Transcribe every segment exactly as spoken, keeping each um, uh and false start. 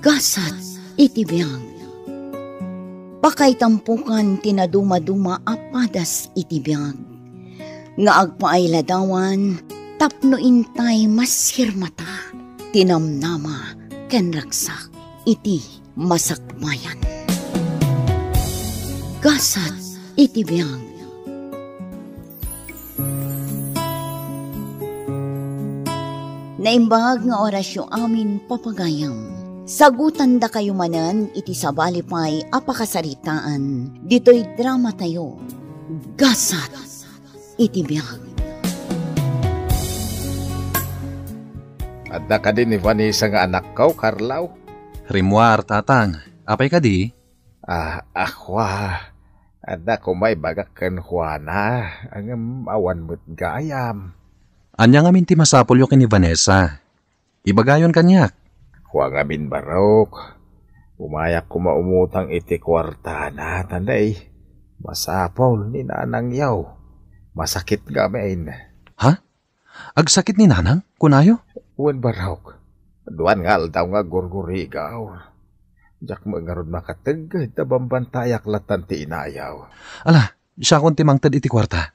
Gasat iti biag. Pakaitampokan ti nadumaduma a padas iti biag, nga agpailadawan tapno intay masirmata ti namnama ken ragsak iti masakbayan. Gasat iti biag. Naimbag nga orasyo amin, papagayam. Sagutandakayo manen iti sabali pay a pakasaritaan ditoy dramatayo, Gasat iti Biag. Adda kadi ni Vanessa nga anakko, Carlo? Rimmuar, Tatang. Apay kadi? Ah, akua. Adda koma ibagak kenkuana, ngem awan met gayam. Ania ngamin ti masapulyo ken ni Vanessa? Ibagayon kaniak. Kua ngamin, Barok. Umayak koma umutang iti kuartana, ta nay, masapul ni nanangyo. Masakit ngamin. Ha? Agsakit ni Nanang, kunayo? Wen, Barok. Duan nga aldaw nga gurgurigaw. Diak met ngarud makategged ta bambantayak lattan ti inayaw. Ala, siakon ti mangted iti kuarta.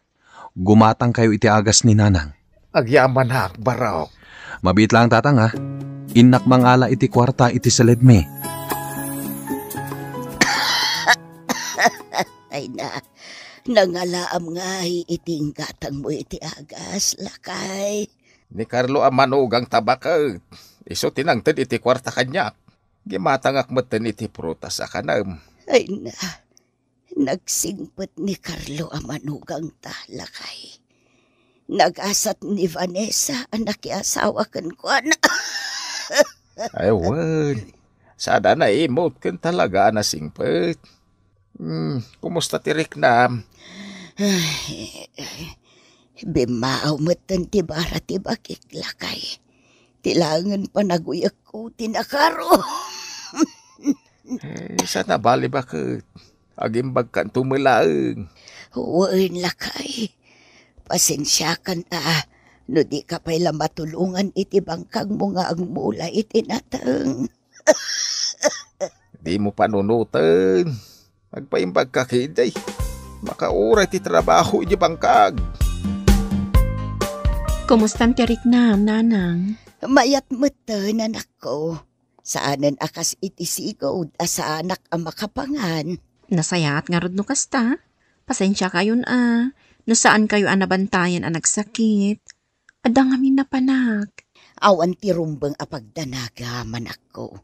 Gumatangkayo iti agas ni Nanang. Agyamanak, Barok. Mabiit laeng, Tatang, ha? Innak mangala iti kuarta iti saledmi. Ay na, nangalaam ngay iti inggatangmo iti agas, lakay. Ni Carlo a manugangta baket. Isu ti nangted iti kuarta kaniak. Gimatangak metten iti prutas a kanem. Ay na, nagsingpet ni Carlo a manugangta, lakay. Nagasat ni Vanessa a nakiasawa kenkuana. Ay, wen. Sada naimut ken talaga a nasingpet. Hmm, kumusta ti riknam? Ay, bimmaaw metten ti bara ti bakik, lakay. Ti laengen panaguyekko ti nakaro. Eh, saan a bali baket? Agimbagkanto met laeng. Wen, lakay. Pasensiakan a no dika pay la matulongan iti bangkagmo nga agmula iti nateng. Dimo panunoten. Agpaimbagka ketdi. Makauray ti trabaho iti bangkag. Kumustan ti riknam, Nanang? Mayat metten, anakko. Saanen a kas iti sigud a saanak a makapangan. Nasayaat ngarud no kasta. Pasensiakayon a no saankayo a nabantayan a nagsakit. Adda ngamin napanak. Awan ti rumbeng a pagdanagam, anakko.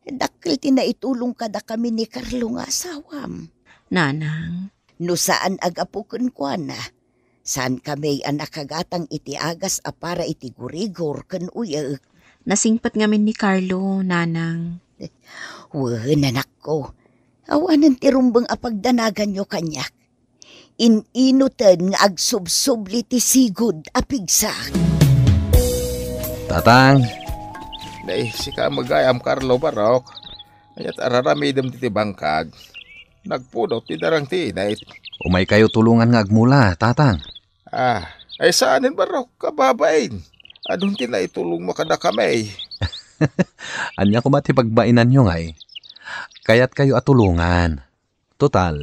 Dakkel ti naitulong kadakami ni Carlo nga asawam. Nanang. No saan a gapu kenkuana, saankami a nakagatang iti agas a para iti gurigor ken uyek. Nasingpet ngamin ni Carlo, Nanang. Wen, anakko. Awanen ti rumbeng a pagdanaganyo kaniak. In-inoten nga agsubsubli ti sigud a pigsak. Tatang. Nay, sika met gayam, Carlo, Barok. Ania ti ar-aramidem ditoy bangkag? Nagpudot ti darang ti init. Umaykayo tulongan nga agmula, Tatang. Ah, ay saanen, Barok, kababain. Adun ti naitulongmo kadakami. Ania koma ti pagbainanyo ngay? Kayatkayo a tulongan. Total,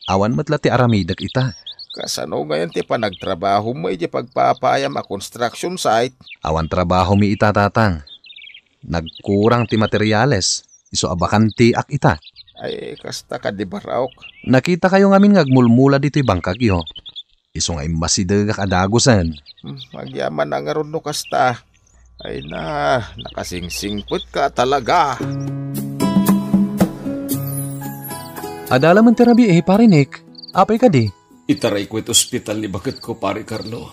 awan met la ti aramidek ita. Kasano ngayon ti panagtrabahom idiay pagpapaayam a construction site? Awan trabahomi ita, Tatang. Nagkurang ti materiales, isu a bakanteak ita. Ay, kasta kadi, Barok. Nakitakayo ngamin nga agmulmula ditoy bangkagyo. Isu nga immasidegak a dagusen. Hmm, agyaman a ngarud no kasta. Ay na, nakasingsingpetka talaga. Adda laeng ti rabii, Pare Nick. Apay kadi? Itarayko iti ospital ni baketko, Pare Carlo.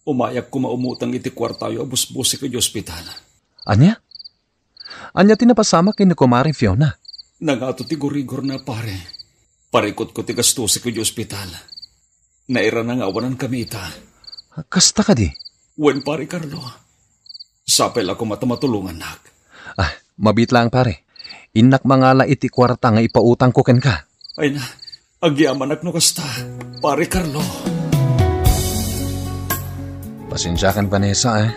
Umayak koma umutang iti kuartayo a busbusik iti ospital. Ania? Ania ti napasamak ken ni Kumare Fiona? Nangato ti gurigorna, pare. Parikutko ti gastosek iti ospital. Nairana nga awanankami ita. Kasta kadi? Wen, Pare Carlo. Sapay la koma ta matulongannak. Ah, mabiit laeng, pare. Innak mangala iti kuarta nga ipautangko kenka. Ay na, agyamanak no kasta, Pare Carlo. Pasensiakan, Vanessa, ah.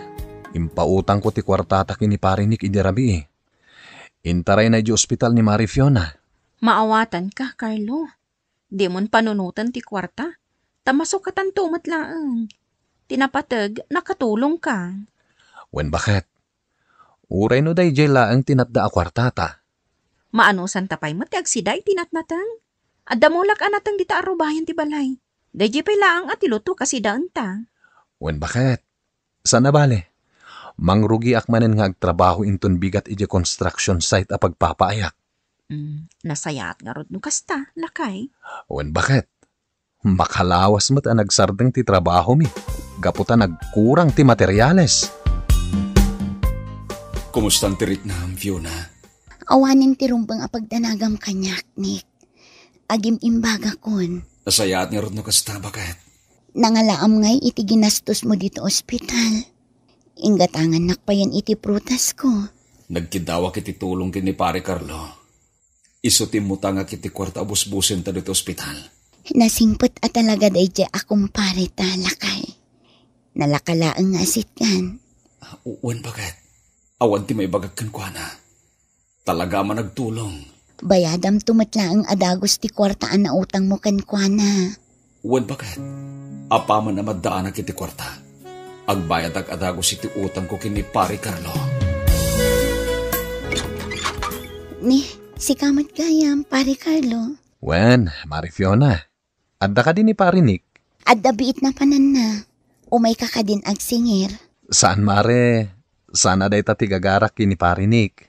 Impautangko ti kuartata ken ni Pare Nick idi rabii. Intarayna idiay ospital ni Mari Fiona. Maawatanka, Carlo. Dimon panunoten ti kuarta. Ta masukatanto met laeng. Ti napateg, nakatulongka. Wen, baket? Uray no daydiay laeng ti natda a kuartata. Maanusanta pay met ti agsida iti natnateng. Adda mulak a nateng dita arrubayan ti balay. Daydiay pay laeng a ti luto kasidaenta. Wen, baket? Saan a bale. Mangrugiak manen nga agtrabaho inton bigat idiay construction site a pagpapaayak. Mm, nasayaat ngarud no kasta, lakay. Wen, baket? Makalawas met a nagsardeng ti trabahomi gapu ta nagkurang ti materiales. Kumustan ti riknam, Fiona? Awanen ti rumbeng a pagdanagam kaniak, Nick. Agim-imbagakon. Nasayaat ngarud no kasta, baket? Nangalaam ngay iti ginastosmo ditoy ospital. Inggatangannak payen iti prutasko. Nagkiddawak iti tulong ken ni Pare Carlo. Isu ti immutangak iti kuarta a busbusenta ditoy ospital. Nasingpet a talaga daydiay a kumpareta, lakay. Nalaka laeng nga asitgan. Ah, u-, wen, baket? Awan ti maibagak kenkuana. Talaga a managtulong. Bayadamto met laeng a dagus ti kuarta a nautangmo kenkuana. Wen, baket? Apaman a maddaanak iti kuarta, agbayadak a dagus iti utangko ken ni Pare Carlo. Ni, sika met gayam, Pare Carlo. Wen, Mari Fiona. Adda kadi ni Pare Nick? Adda biit napananna. Umayka kadin agsingir? Saan, Mare. Saan a dayta ti gagarak ken ni Pare Nick.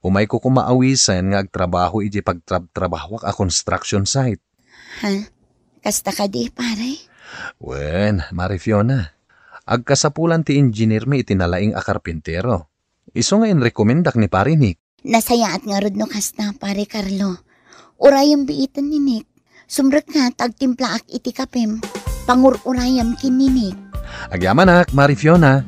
Umayko koma awisen nga agtrabaho idiay pagtrabtrabahoak a construction site. Ha? Kasta kadi, Pare? Wen, Mare Fiona. Agkasapulan ti engineer mi iti nalaing a karpintero. Isu nga inrekomendak ni Pare Nick. Nasayaat ngarud no kasta, Pare Carlo. Urayem biiten ni Nick. Sumrekka ta agtimplaak iti kapem. Pangur-urayam ken ni Nick. Agyamanak, Mari Fiona.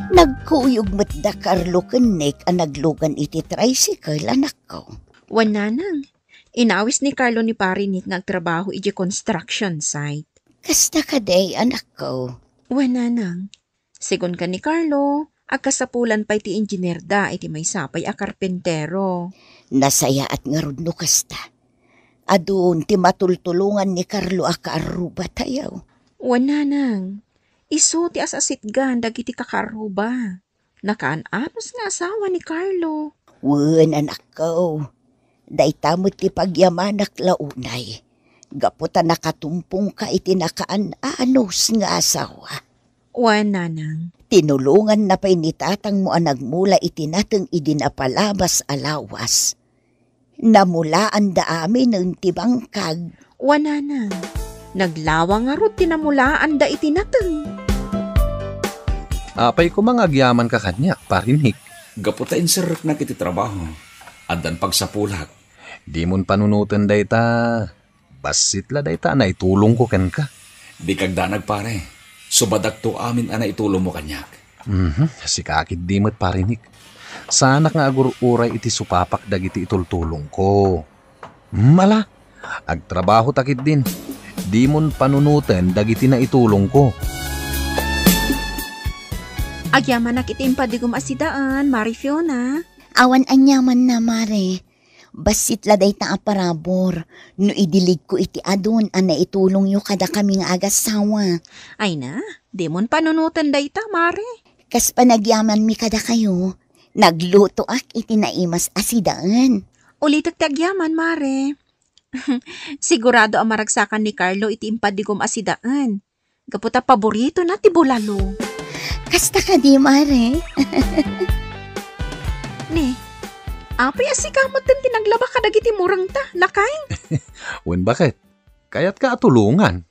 Nagkuyog met da Carlo ken Nick a naglugan iti tricycle, anakko. Wen, nanang. Inawis ni Carlo ni Pare Nick nga agtrabaho idiay construction site. Kasta kadi, anakko? Wen, nanang. Segun ken ni Carlo, agkasapulan pay ti engineer da iti maysa pay a karpintero. Nasayaat ngarud no kasta. Adun ti matultulongan ni Carlo a kaarrubatayo. Wen, nanang. Isu ti as-asitgan dagiti kakaarruba. Nakaan-anos nga asawa ni Carlo. Wen, anakko. Dayta met ti pagyamanak la unay. Gapu ta nakatumpongka iti nakaan-anos nga asawa. Wen, nanang. Tinulonganna pay ni tatangmo a nagmula iti nateng idi napalabas a lawas. Namulaanda aminen ti bangkag. Wen, nanang. Naglawa ngarud ti namulaanda iti nateng. Apay koma nga agyamanka kaniak, Pare Nick? Gapu ta inserreknak iti trabaho, addan pagsapulak. Dimon panunoten dayta. Bassit la dayta a naitulongko kenka. Dika agdanag, pare. Subadakto amin a naitulongmo kaniak. Mhm, sika ketdi met, Pare Nick. Saanak nga agur-uray iti supapak dagiti itultulongko. Hmm, ala, agtrabahota ketdin. Dimon panunoten dagiti naitulongko. Agyamanak iti impadigom a sidaen, Mare Fiona. Awan aniamanna, Mare. Bassit la dayta a parabur no idiligko iti adun a naitulongyo kadakami nga agassawa. Ay na, dimon panunoten dayta, Mare. Kas panagyamanmi kadakayo, naglutoak iti naimas a sidaen. Ulitek ti agyaman, Mare. Sigurado a maragsakan ni Carlo iti impadigom a sidaen. Gapu ta paboritona ti bulalo. Kasta kadi, Mare? Ni, apay a sika metten ti naglaba kadagiti murengta, lakay? Wen, baket? Kayatka a tulongan?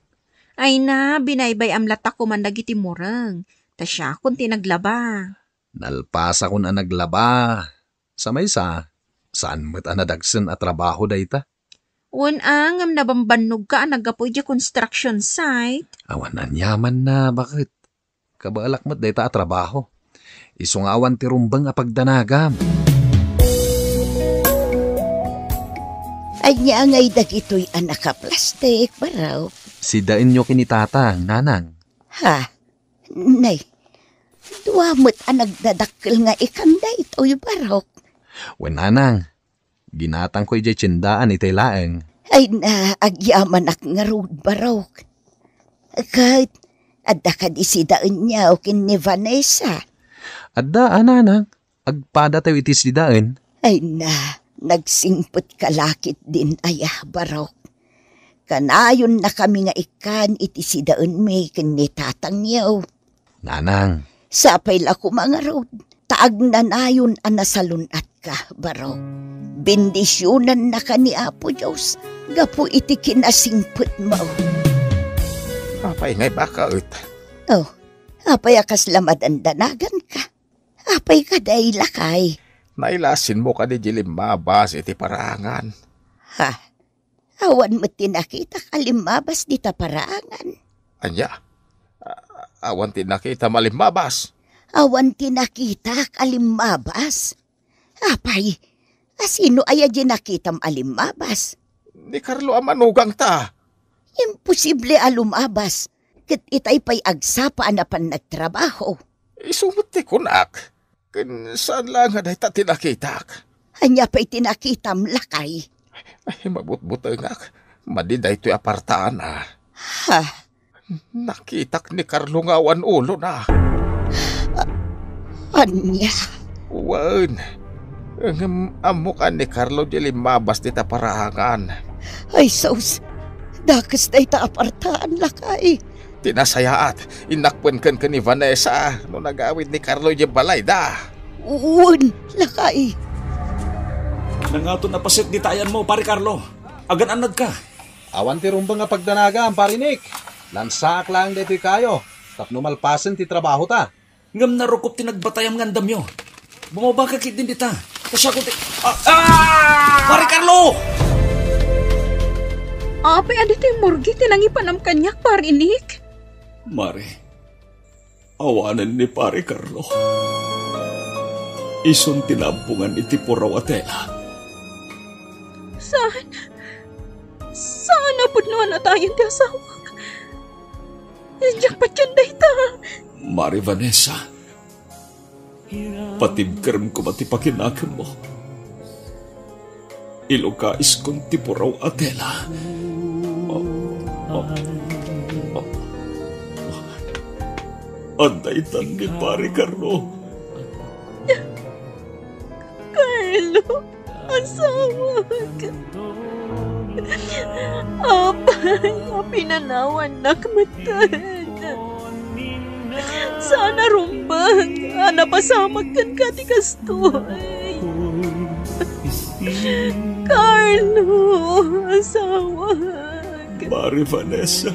Ay na, binaybay-am latta koman dagiti mureng. Ta siakon ti naglaba. Nalpasakon a naglaba. Sa maysa, saan met a nadagsen a trabaho dayta? Wen a, ngem nabambannogka a naggapu idiay construction site. Awan aniamanna, baket? Kabaelak met dayta a trabaho. Isu nga awan ti rumbeng a pagdanagam. Ania ngay dagitoy a nakaplastik, barok? Sidaenyo ken ni Tatang, Nanang. Ha? Nay, Dua met a nagdadakkel nga ikan daytoy, Barok. Wen, nanang, ginatangko idiay tiendaan itay laeng. Ay na, agyamanak ngarud, Barok. Ket, adda kadi sidaenyo ken ni Vanessa? Adda, a, nanang. Agpadatayo iti sidaen. Ay na, nagsingpet ka la ketdin aya, Barok. Kanayonnakami nga ikkan iti sidaenmi ken ni tatangyo. Nanang. Sapay la koma ngarud, ta agnanayon a nasalun-atka, Barok. Bendisionannaka ni Apo Dios gapu iti kinasingpetmo. Apay nga ibaket? Oh, apay a kasla madandanaganka? Apay kadi, lakay? Nailasinmo kadi di limmabas iti paraangan? Ha? Awan met ti nakitak a limmabas dita paraangan. Ania? A-, awan ti nakitam a limmabas? Awan ti nakitak a limmabas? Apay, a sino aya di nakitam a limmabas? Ni Carlo a manugangta. Imposible a lumabas, ket itay pay agsapa a napan nagtrabaho. Isu met ti kunak, ken saan la nga dayta ti nakitak. Ania pay ti nakitam, lakay? Ay, mabutbutengak. Madi daytoy apartaan, a. Ha? Nakitak ni Carlo nga awan ulona. A-, ania? Wen, ngem ammokan ni Carlo di limmabas dita paraangan. Ay, sus! Dakes dayta apartaan, lakay. Ti nasayaat, innakpen kenken ni Vanessa no nagawid ni Carlo idiay balayda. Wen, lakay. Nangaton a paset dita ayanmo, Pare Carlo. Agan-annadka. Awan ti rumbeng a pagdanagam, Pare Nick. Lansaak laeng daytoy kayo tapno malpasen ti trabahota. Ngem narukop ti nagbatayam nga andamyo. Bumabaka ketdin dita. Ta siak ti, ah, ah! Pare Carlo! Apay a ditoy morgue ti nangipanam kaniak, Pare Nick? Mare, awanen ni Pare Carlo. Isun ti naabungan iti puraw a tela. Saan? Saan a pudno a natayen ti asawak? Diak patien dayta. Mare Vanessa, patibkerem koma ti pakinakemmo. Ilukaiskon ti puraw a tela. Oh, oh, oh, oh. Adda itan ni Pare Carlo. Carlo, asawak. Apay a pinanawannak metten. Saan a rumbeng a napasamak kenka ti kastoy. Carlo, asawak. Mare Vanessa.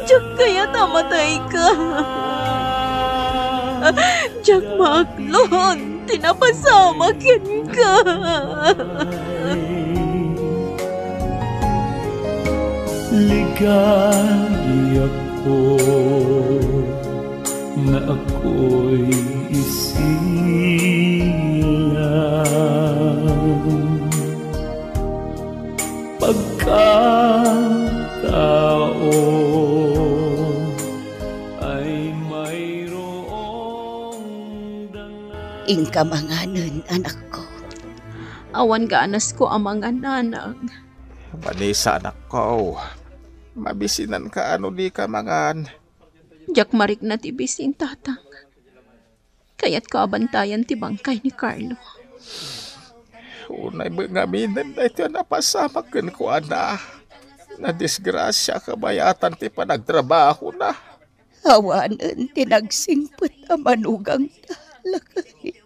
Diak kayat a matayka. Diak maaklon ti napasamak kenka. Ligayako, naakoy isilang pagkatao ay mayroong dangal. Inka manganen, anakko. Awan kaanasko a mangan, nanang. Vanessa, anakko. Mabisinanka no dika mangan. Diak marikna ti bisin, tatang. Kayatko a bantayan ti bangkay ni Carlo. Unay met ngaminen daytoy a napasamak kenkuana. Nadisgrasia kabayatan ti panagtrabahona. Awanen ti nagsingpet a manugangta, lakay.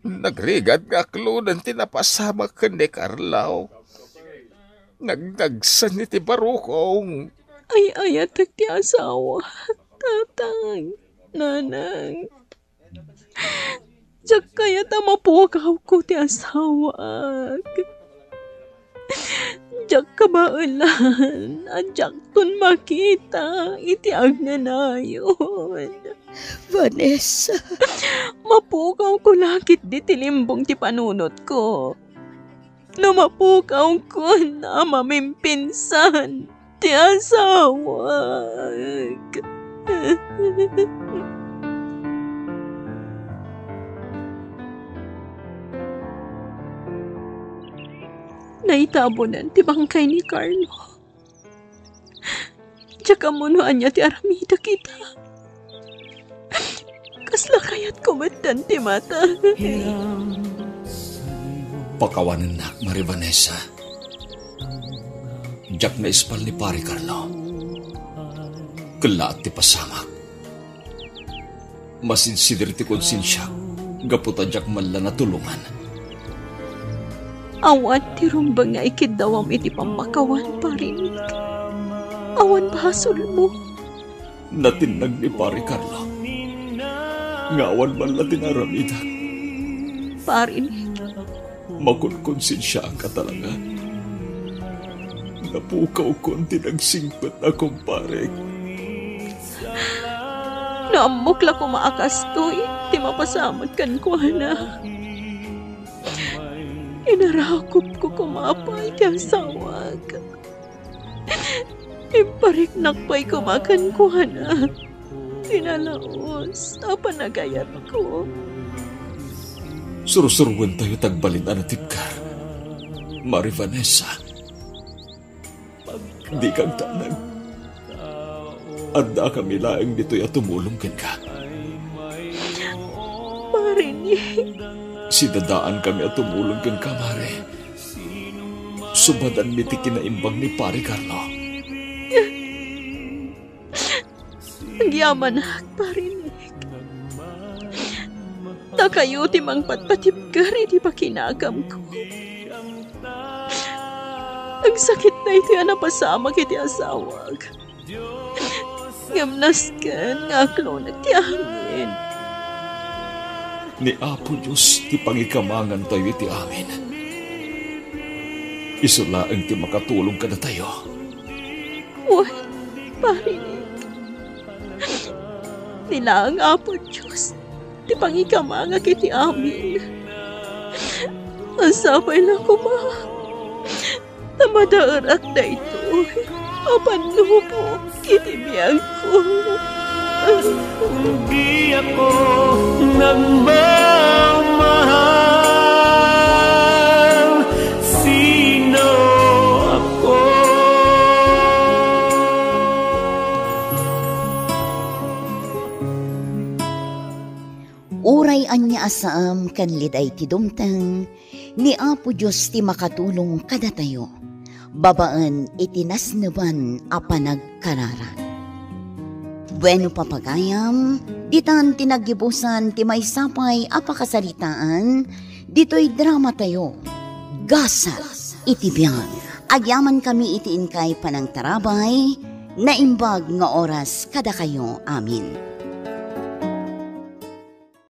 Nagrigat nga aklonen ti napasamak ken ni Carlo. Nagdagsen iti barukong. Ay-ayatek ti asawa, tatang, nanang. Diak kayat a mapukawko ti asawak. Diak kabaelan a diakton makita iti agnanayon. Vanessa. Mapukawko la ketdi ti limbong ti panunotko. No mapukawkon a mamimpinsan ti asawak. ay tabonen ti bangkay ni Carlo. Diak ammo no ania ti aramidek ita. Kasla kayatko metten ti matay. Pakawanennak, Marie Vanessa. Diak naisbal ni Pari Carlo. Kellaat ti pasamak. Masinsidir ti konsensiak gapu ta diak man la natulongan. Awan ti rumbeng nga ikiddawam iti pammakawan, Pari Nick. Awan basolmo. Natinnag ni Pari Carlo nga awan man la ti naaramidek. Pari Nick. Makonkonsensiaak a talaga. Napukawkon ti nagsingpet a kumparek. No ammok la koma a kastoy ti mapasamak kenkuana, inarakupko koma pay ti asawak. Impariknak pay koma kenkuana ti nalaus a panagayatko. Sursuroentayo ti agbalin a natibker, Marie Vanessa. Dika agdanag. Addakami laeng ditoy a tumulong kenka. Pari Nick. Sidadaankami a tumulong kenka, Mare. Subadanmi ti kinaimbag ni Pari Carlo. Agyamanak, Pari Nick. Dakayo ti mangpatpatibker iti pakinagamko. Agsakit daytoy a napasamak iti asawak. Ngem nasken nga aklonek ti amin. Ni Apo Dios ti pangikamangantayo iti amin. Isu laeng ti makatulong kadatayo. Wen, Pari Nick. Ni laeng Apo Dios ti pangikamangak iti amin. Sapay la koma ta madaerak daytoy a pannubok iti biagko. Diak nagmamahal, sino ako? Uray ania a saan ken liday ti dumteng, ni Apo Dios ti makatulong kadatayo babaen iti nasneban a panagkararag. Bueno, papagayam, ditan ti naggibusan ti maysa pay a pakasaritaan ditoy dramatayo, Gasat iti Biag. Agyamankami iti inkay panangtarabay, naimbag nga oras kadakayo amin.